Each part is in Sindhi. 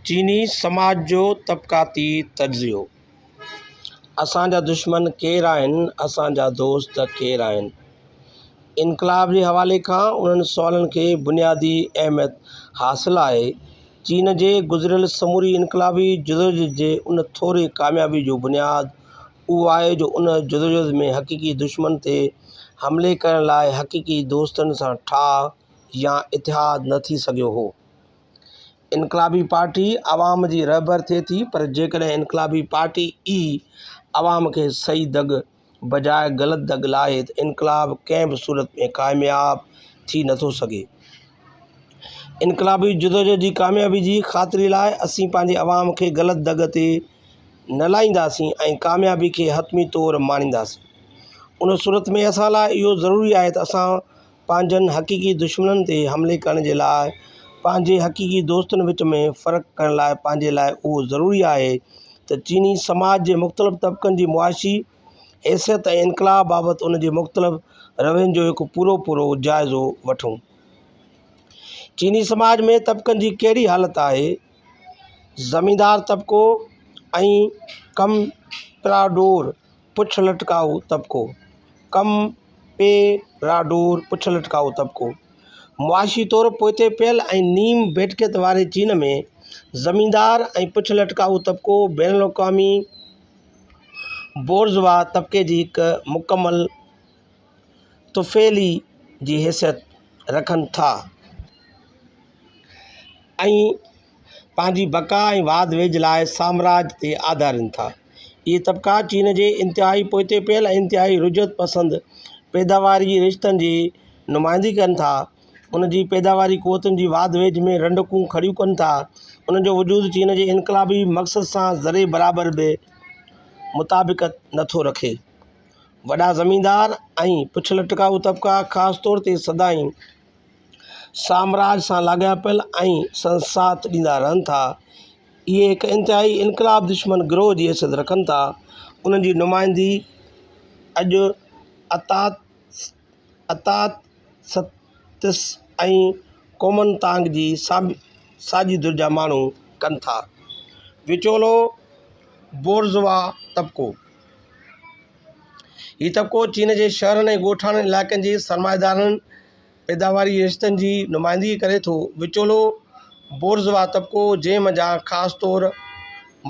چيني سماج جو طبقاتي تجزيو، اسان جا دشمن ڪير آهن، اسان جا دوست ڪير آهن؟ انقلاب جي حوالي کان انهن سوالن کي بنيادي اهميت حاصل آهي. چين جي گذريل سموري انقلابي جدوجهد جي ان ٿوري ڪاميابي جو بنياد اهو آهي جو ان جدوجهد ۾ حقيقي دشمن تي حملي ڪرڻ لاء حقيقي دوستن سان ٺاهه يا اتحاد نه ٿي سگهيو هو. انقلابي پارٽي عوام جي رهبر ٿئي ٿي پر جيڪڏهن انقلابي پارٽي ئي عوام کي صحيح دڳ بجاء غلط دڳ لاهي ته انقلاب ڪنهن به صورت ۾ ڪامياب ٿي نٿو سگهي. انقلابي جدوجهد جي ڪاميابي جي خاطري لاء اسين پنهنجي عوام کي غلط دڳ تي نه لائينداسين ۽ ڪاميابي کي حتمي طور ماڻينداسين. ان صورت ۾ اسان لاء اهو ضروري آهي ته اسان پنهنجن حقيقي دشمنن تي حملي ڪرڻ جي لاء پنهنجي حقيقي دوستن وچ ۾ فرق ڪرڻ لاء پنهنجي لاء اهو ضروري آهي ته چيني سماج جي مختلف طبقن جي معاشي حيثيت ۽ انقلاب بابت ان جي مختلف روين جو هڪ پورو پورو جائزو وٺون. چيني سماج ۾ طبقن جي ڪهڙي حالت آهي؟ زميندار طبقو ۽ ڪمپراڊور پڇ لٽڪائو طبقو، ڪم پي راڊور پڇ لٽڪائو طبقو، معاشي طور پوئتي پيل ۽ نيم بيٺڪيت واري چين ۾ زميندار ۽ پڇ لٽڪائو طبقو بين الاقوامي بورزوا طبقي جي هڪ مڪمل طفيلي جي حيثيت رکن ٿا ۽ پنهنجي بقا ۽ واڌ ويجهه لاء سامراج تي آڌارين ٿا. اهي طبقا چين جي انتهائي پوئتي پيل ۽ انتهائي رجعت پسند پيداواري رشتن جي نمائندگي ڪن ٿا. ان جي پيداواري قوتن جي واڌ ويجهه ۾ رنڊڪون کڙيون ڪن ٿا. انهن جو وجود چين جي انقلابي مقصد سان ذري برابر به مطابقت نٿو رکي. وڏا زميندار ۽ پڇ لٽڪائو طبقا خاص طور تي سدائين سامراج سان لاڳاپيل ۽ سندس ساٿ ڏيندا رهن ٿا. اهي هڪ انتهائي انقلاب دشمن گروهه جي حيثيت رکن ٿا. انهن جي نمائندگي اڄ اتاتستس ۽ ڪومنتانگ جي ساڄي ڌر جا ماڻهو ڪن ٿا. وچولو بورزوا طبقو، هي طبقو چين جي شهرن ۽ ڳوٺاڻن علائقن جي سرمائيدارن پيداواري رشتن جي نمائندگي ڪري ٿو. وچولو بورزوا طبقو، جنهن منجهان خاص طور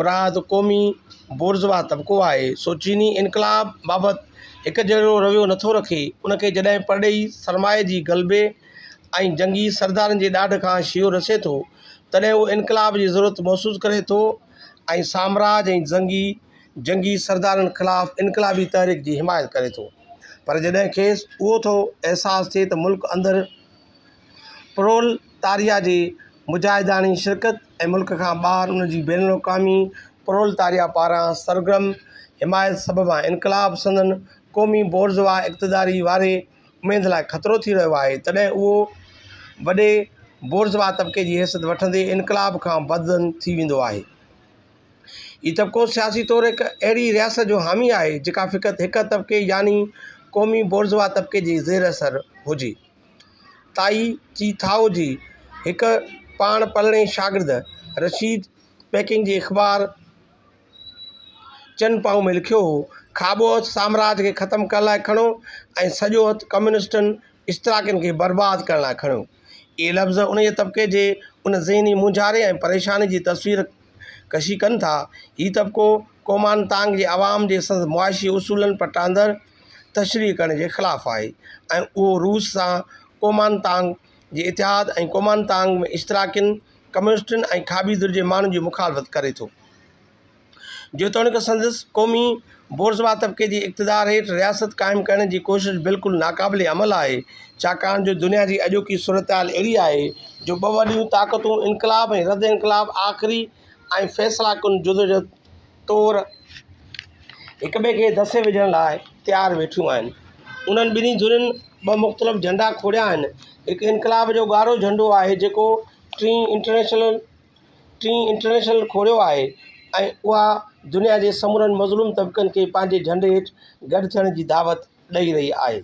مراد قومي بورزوا طبقو آهي، سو چيني انقلاب بابت هڪ جهڙو رويو نٿو رکي. ان کي جڏهن پرڏيهي سرمائي جي غلبي ۽ جنگي سردارن جي ڏاڍ کان شيهو رسي ٿو، تڏهن هو انقلاب جي ضرورت محسوس ڪري ٿو ۽ سامراج ۽ جنگي جنگي سردارن خلاف انقلابي تحريڪ جي حمايت ڪري ٿو پر جڏهن کيس اهو ٿو احساس ٿئي ته ملڪ اندر پرولتاريه جي مجاهداڻي شرڪت ۽ ملڪ کان ٻاهر ان جي بين الاقوامي پرولتاريه پاران سرگرم حمايت سببان انقلاب سندن قومي بورزوا اقتداري واري اميد لاء خطرو ٿي رهيو آهي تڏهن اهو وڏي بورزوا طبقي جي حيثيت وٺندي انقلاب کان بدظن ٿي ويندو آهي. هي طبقو سياسي طور هڪ اهڙي رياست جو حامي آهي، جيڪا فقط هڪ طبقي يعني قومي بورزوا طبقي جي زير اثر هجي. تائي چي ٿائو جي هڪ پاڻ پلڻي شاگرد رشيد پيڪنگ جي اخبار چن پائو ۾ لکيو هو، کاٻو هٿ سامراج کي ختم ڪرڻ لاء کڻو ۽ سڄو هٿ ڪميونسٽن اشتراڪين کي برباد ڪرڻ لاء کڻو. اهي لفظ انهيء طبقي جي ان ذهني مونجهاري ۽ پريشاني جي تصوير ڪشي ڪن ٿا. هي طبقو ڪومانتانگ جي عوام جي سندس معاشي اصولن پٽاندر تشريح ڪرڻ جي خلاف آهي ۽ اهو روس سان ڪومانتانگ جي اتحاد ۽ ڪومانتانگ ۾ اشتراڪين، ڪميونسٽن ۽ کاٻي ڌر جي ماڻهن جي مخالفت ڪري ٿو. جيتوڻيڪ سندس قومي بورزوا طبقي جي اقتدار هيٺ رياست قائم ڪرڻ جي ڪوشش بلڪل ناقابل عمل آهي، ڇاڪاڻ جو دنيا جي اڄوڪي صورتحال اهڙي آهي جو ٻه وڏيون طاقتون انقلاب ۽ رد انقلاب آخري ۽ فيصلا ڪن جدوجهد طور هڪٻئي کي دسي وجهڻ لاء تيار ويٺيون آهن. انهن ٻنهي ڌرين ٻه مختلف جهنڊا کوڙيا آهن. هڪ انقلاب جو ڳاڙهو جهنڊو آهي جيڪو ٽين انٽرنيشنل ٽين انٽرنيشنل کوڙيو آهي ۽ اها دنيا جي سمورن مظلوم طبقن کي پنهنجي جهنڊي هيٺ گڏ ٿيڻ جي دعوت ڏئي رهي آهي.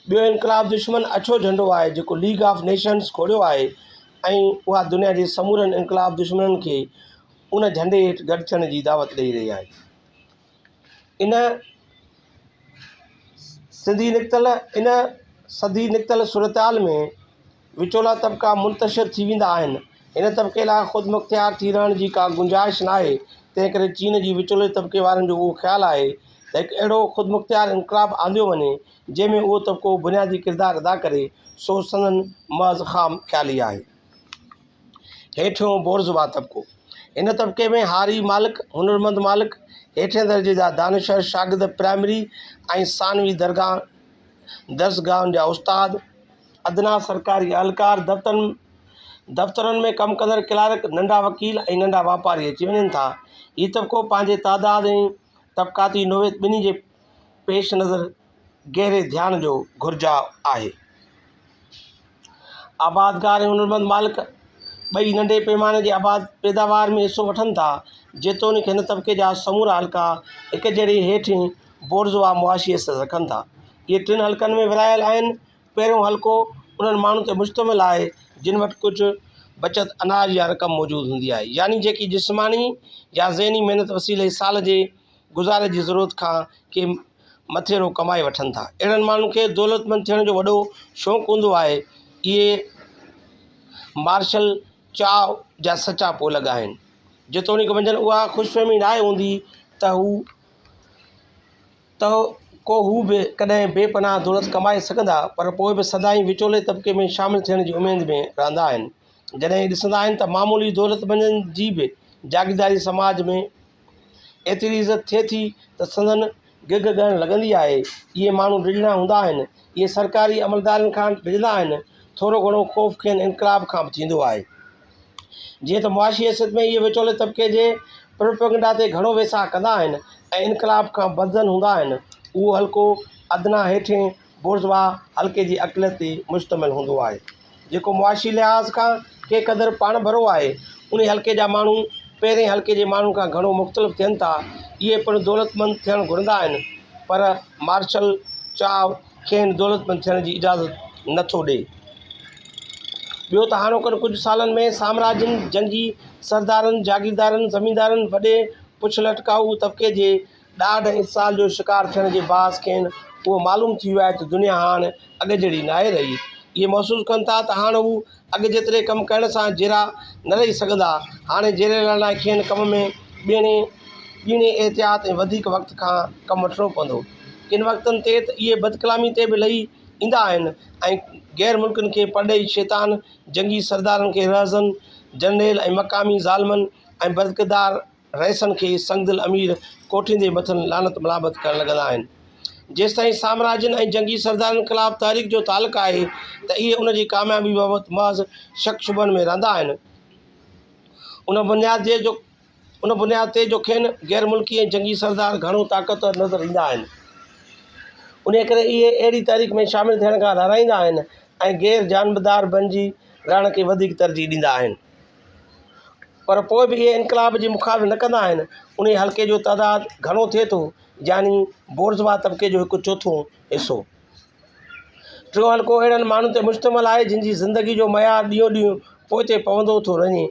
ٻيو انقلاب دشمن اڇو جهنڊو آهي جيڪو ليگ آف نيشنز کوڙيو آهي ۽ اها دنيا جي سمورن انقلاب دشمنن کي ان جهنڊي هيٺ گڏ ٿيڻ جي دعوت ڏئي رهي آهي. ان سڌي نڪتل ان سڌي نڪتل صورتحال ۾ وچولا طبقا منتشر ٿي ويندا آهن. هن طبقي لاء خودمختيار ٿي رهڻ جي ڪا گنجائش ناهي، تنهنڪري چين جي وچولي طبقي وارن جو اهو خيال آهي ته هڪ اهڙو خودمختيار انقلاب آندو وڃي، جنهن ۾ اهو طبقو بنيادي ڪردار ادا ڪري، سو سندن محض خام خيالي آهي. هيٺيون بورزوا طبقو، هن طبقي ۾ هاري مالڪ، هنرمند مالڪ، هيٺين درجي جا دانشور، شاگرد، پرائمري ۽ ثانوي درسگاهن جا استاد، ادنيٰ سرڪاري اهلڪار، دفترن ۾ ڪم ڪندڙ ڪلارڪ، ننڍا وڪيل ۽ ننڍا واپاري اچي وڃن ٿا. هي طبقو پنهنجي تعداد ۽ طبقاتي نوعيت ٻنهي جي پيش نظر گهري ڌيان جو گهرجائو آهي. آبادگار ۽ هنرمند مالڪ ٻئي ننڍي پيماني جي آباد پيداوار ۾ حصو وٺن ٿا. جيتوڻيڪ هن طبقي جا سمورا حلقا هڪ جهڙي هيٺين بورزوا معاشي حيثيت رکن ٿا. اهي ٽن حلقن ۾ ورهايل آهن. پهريون حلقو انهن ماڻهن تي مشتمل آهي، جن وٽ ڪجهه بچت اناج يا رقم موجود هوندي آهي، يعني جيڪي جسماني يا ذهني محنت وسيلي سال جي گذاري جي ضرورت کان ڪي مٿيرو ڪمائي وٺن ٿا. اهڙن ماڻهن کي دولتمند ٿيڻ جو وڏو شوق هوندو آهي. اهي مارشل چاء جا سچا پوئلڳ آهن. جيتوڻيڪ منجهن اها خوشفهمي ناهي هوندي ته هو ته ڪو هو به ڪڏهن بي پناهه دولت ڪمائي سگهندا پر پوء به سدائين وچولي طبقي ۾ شامل ٿيڻ جي اميد ۾ رهندا آهن. جڏهن اهي ڏسندا آهن ته معمولي دولتمندن جي به جاگيرداري سماج ۾ ايتري عزت ٿئي ٿي ته سندن گگ ڳهڻ لڳندي آهي. اهي ماڻهو ڊڄڻا هوندا آهن. اهي سرڪاري عملدارن کان ڊڄندا آهن. ٿورو گهڻو خوف کين انقلاب کان به ٿيندو آهي. جيئن ته معاشي حيثيت ۾ اهي وچولي طبقي جي پروپئگنڊا تي گهڻو ويساهه ڪندا آهن ۽ انقلاب کان بدظن هوندا آهن، اهو حلقو ادنيٰ هيٺين بورزوا حلقي جي اقليت تي مشتمل هوندو آهي، جيڪو معاشي لحاظ کان ڪي قدر پاڻڀرو آهي. انهي حلقي جا ماڻهو پهرئين حلقي جي ماڻهن کان گهڻو مختلف ٿين ٿا. اهي پڻ دولتمند ٿيڻ گهرندا آهن، پر مارشل چاء کين دولتمند ٿيڻ جي اجازت نٿو ڏئي. ٻيو ته هاڻوڪن ڪجهه سالن ۾ سامراجين، جنگي سردارن، جاگيردارن، زميندارن، وڏي پڇ لٽڪائو طبقي جي ڏاڍ ۽ استحصال جو شڪار ٿيڻ جي باعث کين اهو معلوم ٿي ويو آهي ته دنيا هاڻ اڳ جهڙي ناهي رهي. اهي محسوس ڪن ٿا ته هاڻ هو اڳ جيتري ڪم ڪرڻ سان جيئرا نه رهي سگهندا. هاڻي جيئري رهڻ لاء کين ڪم ۾ ٻيڻي ٻيڻي احتياط ۽ وڌيڪ وقت کان ڪم وٺڻو پوندو. ڪن وقتن تي ته اهي بدڪلامي تي به لهي ايندا آهن ۽ غير ملڪين کي پرڏيهي شيطان، جنگي سردارن کي رهزن، جرنيل ۽ مقامي ظالمن ۽ بدڪردار رئيسن کي سنگدل امير ڪوٺيندي مٿن لعنت ملامت ڪرڻ لڳندا آهن. جيستائين سامراجين ۽ جنگي سردارن خلاف تحريڪ جو تعلق آهي ته اهي ان جي ڪاميابي بابت محض شڪ شبهن ۾ رهندا آهن. ان بنياد جي جو ان بنياد تي جو کين غير ملڪي ۽ جنگي سردار گهڻو طاقتور نظر ايندا آهن. انهيء ڪري اهي اهڙي تحريڪ ۾ شامل ٿيڻ کان لهرائيندا آهن ۽ غير جانبدار بنجي رهڻ کي وڌيڪ ترجيح ڏيندا آهن. پر پوء به اهي انقلاب جي مخالفت نه ڪندا آهن. انهيء حلقي جو تعداد گهڻو ٿئي ٿو، يعني بورزوا طبقي جو هڪ چوٿون حصو. ٽيون حلقو اهڙن ماڻهن تي مشتمل آهي، جن جي زندگي جو معيار ڏينهون ڏينهن پوئتي پوندو ٿو وڃي.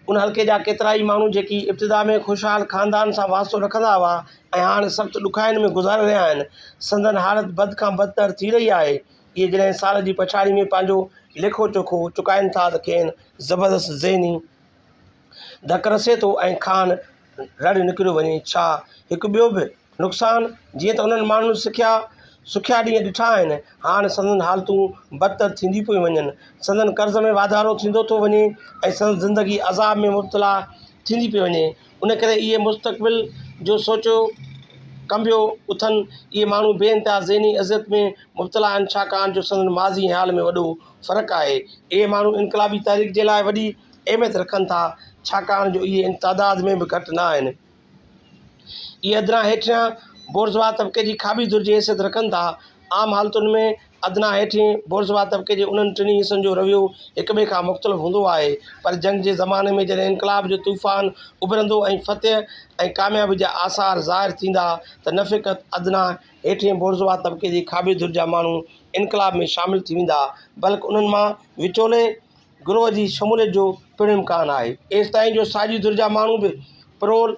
ان حلقي جا ڪيترائي ماڻهو جيڪي ابتدا ۾ خوشحال خاندان سان واسطو رکندا هئا ۽ هاڻ سخت ڏکائين ۾ گذاري رهيا آهن، سندن حالت بد کان بدتر ٿي رهي آهي. اهي جڏهن سال جي پڇاڙي ۾ پنهنجو ليکو چوکو چڪائين ٿا ته کين زبردست ذهني ڌڪ رسي ٿو ۽ کانئن رڙ نڪريو وڃي. ڇا هڪ ٻيو به نقصان، جيئن ته انهن ماڻهن سکيا سکيا ڏينهن ڏٺا آهن، هاڻ سندن حالتون بدتر ٿينديون پيون وڃن، سندن قرض ۾ واڌارو ٿيندو ٿو وڃي ۽ سندن زندگي عذاب ۾ مبتلا ٿيندي پئي وڃي، ان ڪري اهي مستقبل جو سوچيو ڪنبيو اٿن. اهي ماڻهو بي انتها ذهني اذيت ۾ مبتلا آهن، ڇاڪاڻ جو سندن ماضي ۽ حال ۾ وڏو فرق آهي. اهي ماڻهو انقلابي تحريڪ جي لاء وڏي اهميت رکن ٿا، ڇاڪاڻ جو اهي ان تعداد ۾ به گهٽ نه آهن. اهي ادنيٰ هيٺيان بورزوا طبقي جي کاٻي ڌر جي حيثيت رکن ٿا. عام حالتن ۾ ادنيٰ هيٺين بورزوا طبقي جي انهن ٽنهي حصن جو رويو هڪٻئي کان مختلف هوندو آهي، پر جنگ جي زماني ۾ جڏهن انقلاب جو طوفان اڀرندو ۽ فتح ۽ ڪاميابي جا آثار ظاهر ٿيندا ته نه فقط ادنيٰ هيٺين بورزوا طبقي جي کاٻي ڌر جا ماڻهو انقلاب ۾ شامل ٿي ويندا، بلڪ انهن مان وچولي گروهه جي شموليت جو پڻ امڪان آهي. ايستائين جو ساڄي ڌر جا ماڻهو به پرول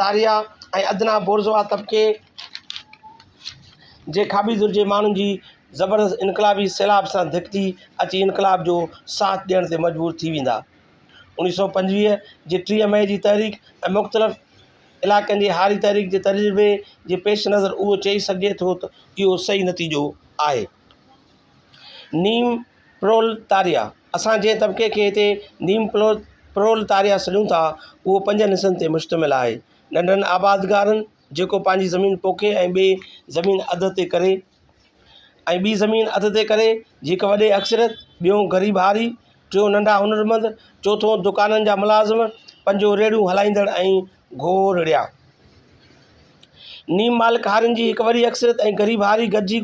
تاريا ۽ ادنيٰ بورزوا طبقي جي کاٻي ڌر جي ماڻهن جي زبردست انقلابي سيلاب سان ڌڪجي اچي انقلاب جو ساٿ ڏيڻ تي مجبور ٿي ويندا. 1925 جي 30 مئي جي تحريڪ ۽ مختلف علائقن جي هاري تحريڪ جي تجربي جي پيش نظر اهو چئي سگهجي ٿو ته اهو صحيح نتيجو آهي. نيم پرولتاريه، اسان جنهن طبقي کي هتي نيم پرولتاريه سڏيون ٿا، اهو پنجن حصن تي مشتمل آهي. ننڍن آبادگارن، جيڪو پنهنجي زمين پوکي ۽ ٻي زمين اڌ تي ڪري ۽ ٻي زمين اڌ تي ڪري، جي هڪ وڏي اڪثريت، ٻيون غريب هاري، ٽيون ننڍا هنرمند، چوٿون دڪانن جا ملازم، پنجون ريڙهيون هلائيندڙ ۽ گهورڙيا. نيم مالڪ هارين جي هڪ وڏي اڪثريت ۽ غريب هاري گڏجي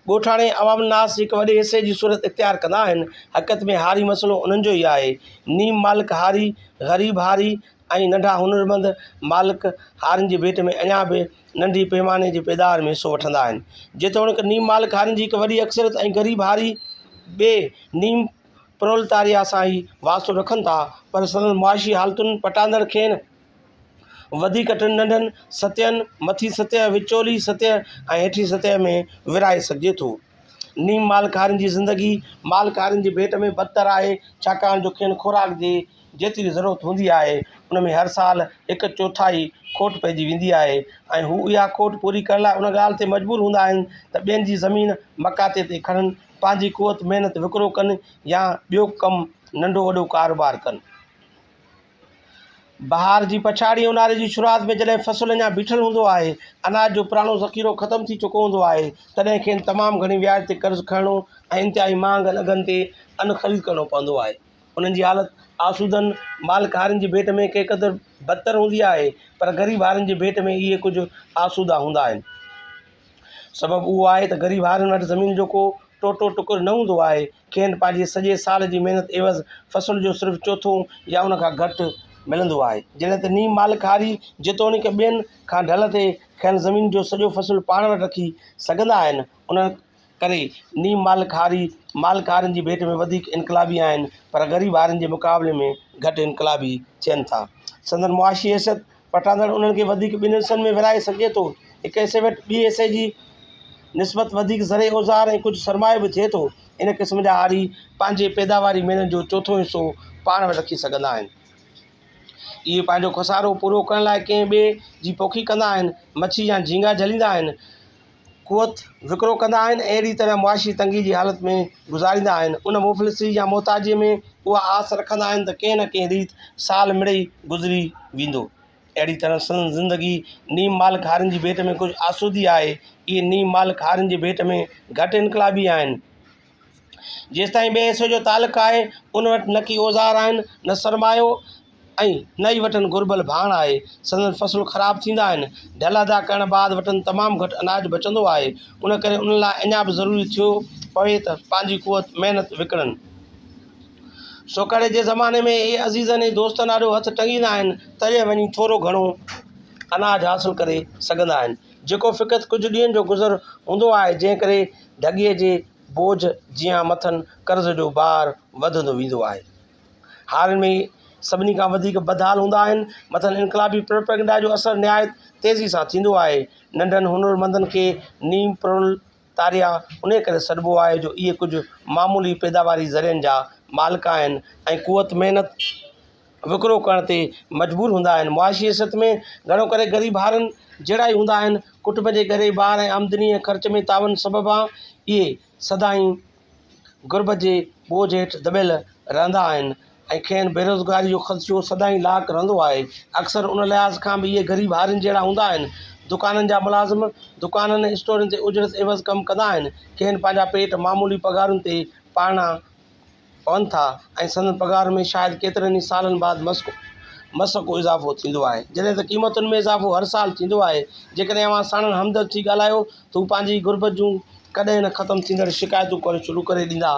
ڳوٺاڻي عوام الناس جي هڪ وڏي حصي جي صورت اختيار ڪندا آهن. حقيقت ۾ هاري مسئلو انهن جو ئي آهي. نيم مالڪ هاري، غريب هاري ۽ ننڍا هنرمند مالڪ هارين جي ڀيٽ ۾ اڃا به ننڍي پيماني جي پيداوار ۾ حصو وٺندا آهن. جيتوڻيڪ نيم مالڪ هارين جي هڪ وڏي اڪثريت ۽ غريب هاري به نيم پرولتاريا سان ئي واسطو رکن ٿا پر سندن معاشي حالتن پٽاندڙ کين وڌيڪ ٽن ننڍن سطحن، مٿين سطح، وچولي سطح ۽ هيٺين سطح ۾ ورهائي سگهجي ٿو. نيم مالڪ هارين جي زندگي مالڪ هارين جي ڀيٽ ۾ بدتر آهي ڇاڪاڻ جو کين خوراڪ جي جيتري ضرورت هوندي آهي ان ۾ هر سال هڪ چوٿائي کوٽ پئجي ويندي آهي ۽ هو اها کوٽ پوري ڪرڻ لاء ان ڳالهه تي مجبور هوندا آهن ته ٻين جي زمين مقاطعي تي کڻن پنهنجي قوت محنت وڪرو ڪن يا ٻيو ڪم ننڍو وڏو ڪاروبار ڪن. بهار جي پڇاڙي ۽ اونهاري جي شروعات ۾ جڏهن فصل اڃا بيٺل هوندو آهي، اناج جو پراڻو ذخيرو ختم ٿي چڪو هوندو آهي، تڏهن کين تمام گهڻي وياج تي قرض کڻڻو ۽ انتهائي مهانگن اگهن تي ان خريد ڪرڻو پوندو آهي. انهن جي حالت آسودن مالڪ هارين جي ڀيٽ ۾ ڪي قدر بدتر هوندي آهي، پر غريب هارين جي ڀيٽ ۾ اهي ڪجهه آسودا هوندا آهن. سبب اهو آهي ته غريب هارين وٽ زمين جو ڪو ٽوٽو ٽڪر نه هوندو آهي، کين پنهنجي سڄي سال جي محنت عيوض فصل جو صرف چوٿون يا ان کان گهٽ ملندو آهي. جڏهن ته نيم مالڪ هاري جيتوڻيڪ ٻين کان ڍل تي کنيل زمين جو سڄو فصل پاڻ وٽ رکي سگهندا آهن، ان ڪري نيم مالڪ هاري مالڪ هارين جي ڀيٽ ۾ وڌيڪ انقلابي آهن، پر غريب هارين جي مقابلي ۾ گهٽ انقلابي ٿين ٿا. سندن معاشي حيثيت پٽاندڙ انهن کي وڌيڪ ٻن حصن ۾ ورهائي سگهجي ٿو. هڪ حصي وٽ ٻئي حصي جي نسبت وڌيڪ زرعي اوزار ۽ ڪجهه سرمايو به ٿئي ٿو. ان قسم جا هاري پنهنجي پيداواري محنت جو چوٿون حصو پاڻ وٽ رکي سگهندا آهن. اهي پنهنجو خسارو پورو ڪرڻ لاء ڪنهن ٻئي جي پوکي ڪندا آهن، مڇي يا جهينگا جهليندا آهن، قوت وڪرو ڪندا آهن ۽ اهڙي طرح معاشي تنگي جي حالت ۾ گذاريندا آهن. ان مفلسي يا محتاجيء ۾ اها آس رکندا آهن ته ڪنهن نه ڪنهن ريت سال مڙئي گذري ويندو. اهڙي طرح سندن زندگي نيم مالڪ هارين جي ڀيٽ ۾ ڪجهه آسودي آهي. اهي نيم مالڪ هارين جي ڀيٽ ۾ گهٽ انقلابي آهن. جيستائين ٻئي حصي جو تعلق آهي، ان وٽ نه ڪي اوزار آهن، نه سرمايو ۽ نه ئي وٽن گهربل ڀاڻ آهي. سندن فصل خراب ٿيندا آهن. ڍل ادا ڪرڻ بعد وٽن تمام گهٽ اناج بچندو آهي. ان ڪري انهن لاء اڃا به ضروري ٿيو پوي ته پنهنجي قوت محنت وڪڻن. سوڪهڙي جي زماني ۾ اهي عزيزن ۽ دوستن آڏو هٿ ٽنگيندا آهن، تڏهن وڃي ٿورو گهڻو اناج حاصل ڪري سگهندا آهن، جيڪو فقط ڪجهه ڏينهن جو گذر هوندو آهي، جنهن ڪري ڍڳيء جي بوجهه جيان مٿن قرض جو بار وڌندو ويندو آهي. هارين ۾ سڀني کان وڌيڪ بدحال هوندا آهن. مٿن انقلابي پروپيگنڊا جو اثر نهايت تيزيء سان ٿيندو آهي. ننڍن هنرمندن کي نيم پرولتاريا انهيء ڪري سڏبو آهي جو اهي ڪجهه معمولي پيداواري ذريعن جا مالڪ آهن ۽ قوت محنت وڪرو ڪرڻ تي مجبور هوندا آهن. معاشي حيثيت ۾ گهڻو ڪري غريب هارين جهڙا ئي هوندا آهن. ڪٽنب جي ڳري بار ۽ آمدني ۽ خرچ ۾ تعاون سببان اهي سدائين غربت جي بوجهه هيٺ دٻيل رهندا آهن ۽ کين بيروزگاري جو خدشو سدائين لاحق رهندو آهي. اڪثر ان لحاظ کان به اهي غريب هارين جهڙا هوندا آهن. دڪانن جا ملازم دڪانن ۽ اسٽورن تي اجرت عيوض ڪم ڪندا آهن. کين پنهنجا پيٽ معمولي پگهارن تي پالڻا پون ٿا ۽ سندن پگهار ۾ شايد ڪيترن ئي سالن بعد مس مس ڪو اضافو ٿيندو آهي. جڏهن ته قيمتن ۾ اضافو هر سال ٿيندو آهي. جيڪڏهن اوهان ساڻن همدرد ٿي ڳالهايو ته هو پنهنجي غربت جون ڪڏهن نه ختم ٿيندڙ شڪايتون ڪرڻ شروع ڪري ڏيندا.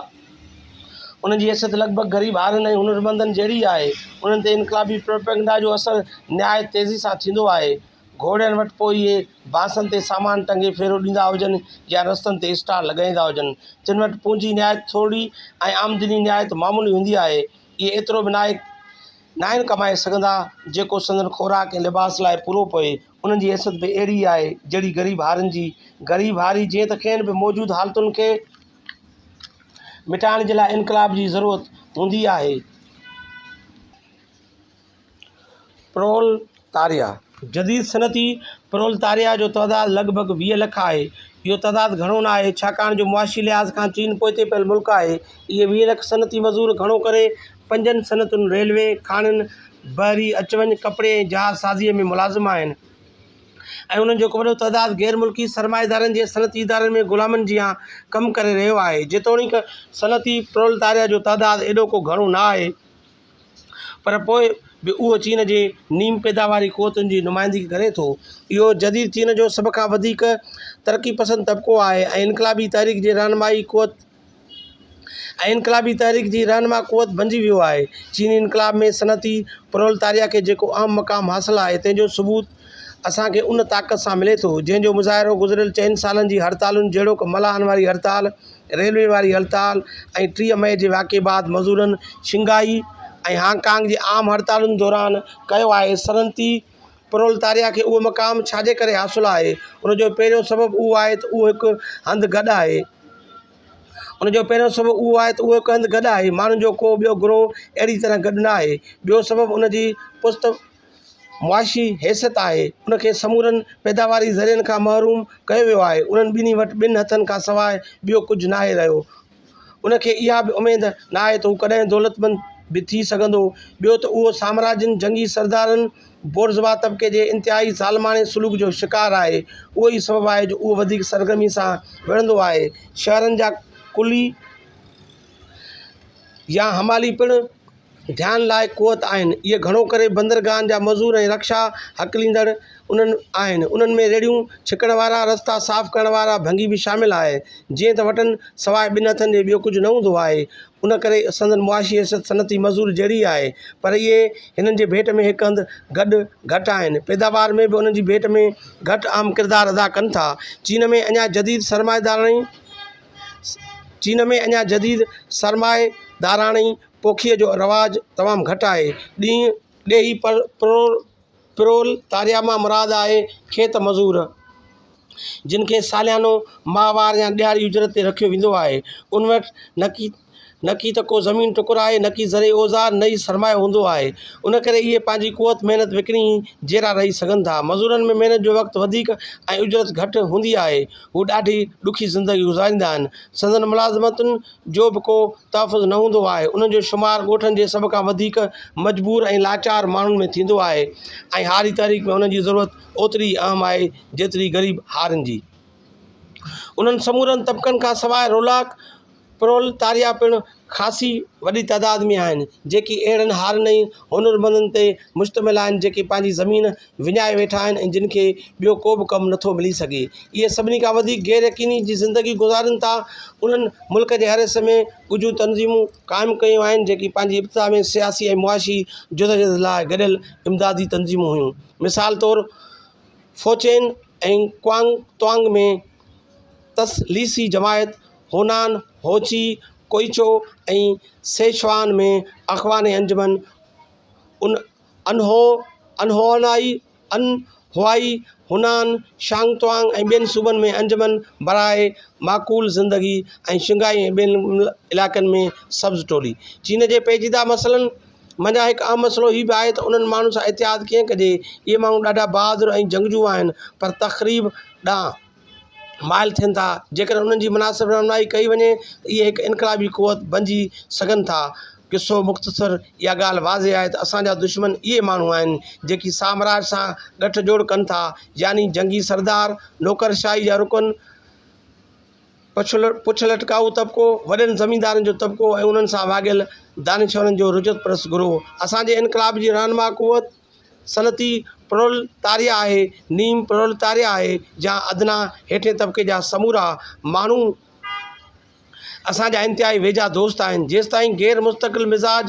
انهن جي حيثيت لڳ ڀڳ غريب هارين ۽ هنرمندن جهڙي ئي آهي. انهن تي انقلابي پروپيگنڊا جو اثر نهايت تيزي سان ٿيندو آهي. گهوڙين وٽ پوء اهي بانسن تي سامان ٽنگي ڦيرو ڏيندا هجن يا رستن تي اسٽال لڳائيندا هجن، تن وٽ پونجي نهايت ٿورڙي ۽ آمدني نهايت معمولي هوندي آهي. اهي ايترو به ناهن ڪمائي سگهندا، جيڪو سندن خوراڪ ۽ لباس لاء پورو پوي. انهن جي حيثيت به اهڙي ئي آهي، جهڙي غريب هارين جي. غريب هاري جيئن ته کين به موجود حالتن کي مٽائڻ جي لاء انقلاب جي ضرورت هوندي آهي. پرولتاريا، جديد صنعتي پرولتاريا جو تعداد لڳ ڀڳ 20 لک آهي. اهو تعداد گهڻو نه آهي، ڇاڪاڻ جو معاشي لحاظ کان چين پوئتي پيل ملڪ آهي. اهي 20 لک صنعتي مزور گهڻو ڪري پنجن صنعتن ريلوي، کاڻين، بحري اچ وڃ، ڪپڙي ۽ جهاز سازيء ۾ ملازم آهن ۽ انهن جو هڪ وڏو تعداد غير ملڪي سرمائيدارن جي صنعتي ادارن ۾ غلامن جيان ڪم ڪري رهيو آهي. جيتوڻيڪ صنعتي پرولتاريا جو تعداد ايڏو ڪو گهڻو نه آهي. پر پوء به اهو چين جي نيم پيداواري قوتن جي نمائندگي ڪري ٿو. اهو جديد چين جو سڀ کان وڌيڪ ترقي پسند طبقو آهي ۽ انقلابي تحريڪ جي رهنمائي قوت ۽ انقلابي تحريڪ جي رهنما قوت بنجي ويو آهي. چيني انقلاب ۾ صنعتي پرولتاريا کي جيڪو اهم مقام حاصل آهي، تنهن جو ثبوت اسان کي ان طاقت سان ملي ٿو، جنهن جو مظاهرو گذريل چئن سالن جي هڙتالن جهڙوڪ ملاحن واري هڙتال، ريلوي واري هڙتال ۽ 30 مئي جي واقعي بعد مزورن شنگهائي ۽ هانگ ڪانگ جي عام هڙتالن دوران ڪيو آهي. صنعتي پرولتاريا کي اهو مقام ڇا جي ڪري حاصل آهي؟ ان جو پهريون سبب اهو آهي ته اهو هڪ هنڌ گڏ آهي. ان جو پهريون سبب اهو آهي ته اهو هڪ هنڌ گڏ آهي. ماڻهن جو ڪو ٻيو گروهه اهڙي طرح گڏ نه آهي. ٻيو سبب ان جي پست معاشي حيثيت آهي، ان کي سمورن پيداواري ذريعن کان محروم ڪيو ويو آهي، انهن ٻنهي وٽ ٻن هٿن کان سواء ٻيو ڪجهه ناهي رهيو. ان کي اها به اميد ناهي ته هو ڪڏهن دولتمند به ٿي سگهندو. ٻيو ته اهو سامراجين، جنگي سردارن، بورزوا طبقي جي انتهائي ظالماڻي سلوڪ جو شڪار آهي. اهو ئي سبب آهي جو اهو وڌيڪ سرگرمي سان وڙهندو آهي. شهرن جا قلي يا حمالي پڻ ڌيان لائق قوت آهن. اهي گهڻو ڪري بندرگاهن جا مزور ۽ رڪشا هڪليندڙ انهن آهن. انهن ۾ ريڙهيون ڇڪڻ وارا، رستا صاف ڪرڻ وارا ڀنگي به شامل آهي. جيئن ته وٽن سواء ٻن هٿن جي ٻيو ڪجهه نه هوندو آهي، ان ڪري سندن معاشي حيثيت صنعتي مزور جهڙي آهي. پر اهي هنن جي ڀيٽ ۾ هڪ هنڌ گڏ گهٽ آهن. پيداوار ۾ به انهن جي ڀيٽ ۾ گهٽ اهم ڪردار ادا ڪن ٿا. چين ۾ اڃا جديد سرمائيداراڻي چين ۾ اڃا جديد سرمائيداراڻي پوکيء جو رواج تمام گهٽ آهي. ڏينهن ڏيهي پرولتاريا مان مراد آهي کيت مزور، جن کي ساليانو، ماهوار يا ڏهاڙي اجرت تي رکيو ويندو آهي. ان وٽ نڪي ته ڪو زمين ٽڪر آهي، نڪي زرعي اوزار، نه ئي سرمايو هوندو آهي. ان ڪري اهي پنهنجي قوت محنت وڪڻي ئي جيئرا رهي سگهن ٿا. مزورن ۾ محنت جو وقت وڌيڪ ۽ اجرت گهٽ هوندي آهي. هو ڏاڍي ڏکي زندگي گذاريندا آهن. سندن ملازمتن جو به ڪو تحفظ نه هوندو آهي. انهن جو شمار ڳوٺن جي سڀ کان وڌيڪ مجبور ۽ لاچار ماڻهن ۾ ٿيندو آهي ۽ هاري تحريڪ ۾ انهن جي ضرورت اوتري ئي اهم آهي جيتري غريب هارين جي. انهن سمورن طبقن کان سواء رولاڪ پرولتاريا پڻ خاصي وڏي تعداد ۾ آهن، جيڪي اهڙن هارين ۽ هنرمندن تي مشتمل آهن، جيڪي پنهنجي زمين وڃائي ويٺا آهن ۽ جن کي ٻيو ڪو به ڪم نٿو ملي سگهي. اهي سڀني کان وڌيڪ غير يقيني جي زندگي گذارين ٿا. انهن ملڪ جي هر حصي ۾ ڳجهيون تنظيمون قائم ڪيون آهن، جيڪي پنهنجي ابتدا ۾ سياسي ۽ معاشي جدوجهد لاء گڏيل امدادي تنظيمون هيون. مثال طور فوچين ۽ ڪوانگ توانگ ۾ تثليثي جماعت، هونان، هوچي، ڪوئيچو ۽ سيشوان ۾ اخواني انجمن، انهوائي، هونان، شانگ توانگ ۽ ٻين صوبن ۾ انجمن براء معقول زندگي ۽ شنگهائي ۽ ٻين علائقن ۾ سبز ٽولي. چين جي پيچيده مسئلن منجهان هڪ اهم مسئلو هي به آهي ته انهن ماڻهن سان اتحاد ڪيئن ڪجي؟ اهي ماڻهو ڏاڍا بهادر ۽ جنگجو آهن پر تخريب ڏانهن مائل ٿين ٿا، جيڪڏهن انهن جي مناسب رهنمائي ڪئي وڃي ته اهي هڪ انقلابي قوت بنجي سگهن ٿا. قصو مختصر اها ڳالهه واضح آهي ته اسان جا دشمن اهي ماڻهو آهن، جيڪي سامراج سان ڳٺ جوڙ ڪن ٿا، يعني جنگي سردار، نوڪر شاهي جا رڪن، پڇ لٽڪائو طبقو، وڏن زميندارن جو طبقو ۽ انهن سان واڳيل دانشورن جو رجعت پرست گروهه. اسان جي انقلاب جي رهنما قوت صنعتي پرولتاريه آهي، نيم پرولتاريه آهي يا ادنيٰ هيٺين طبقي جا سمورا ماڻهو اسان جا انتهائي ويجها دوست آهن. جيستائين غير مستقل مزاج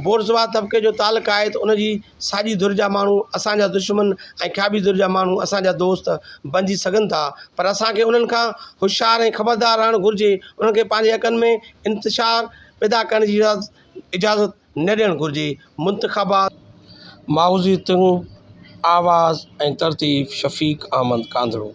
بورزوا طبقي جو تعلق آهي ته ان جي ساڄي ڌر جا ماڻهو اسان جا دشمن ۽ کاٻي ڌر جا ماڻهو اسان جا دوست بنجي سگهن ٿا پر اسان کي انهن کان هوشيار ۽ خبردار رهڻ گهرجي. انهن کي پنهنجي حقن ۾ انتشار پيدا ڪرڻ جي اجازت نه ڏيڻ گهرجي. منتخبات. ماحوذي تون، آواز ۽ ترتيب شفيق احمد ڪانڌڙو.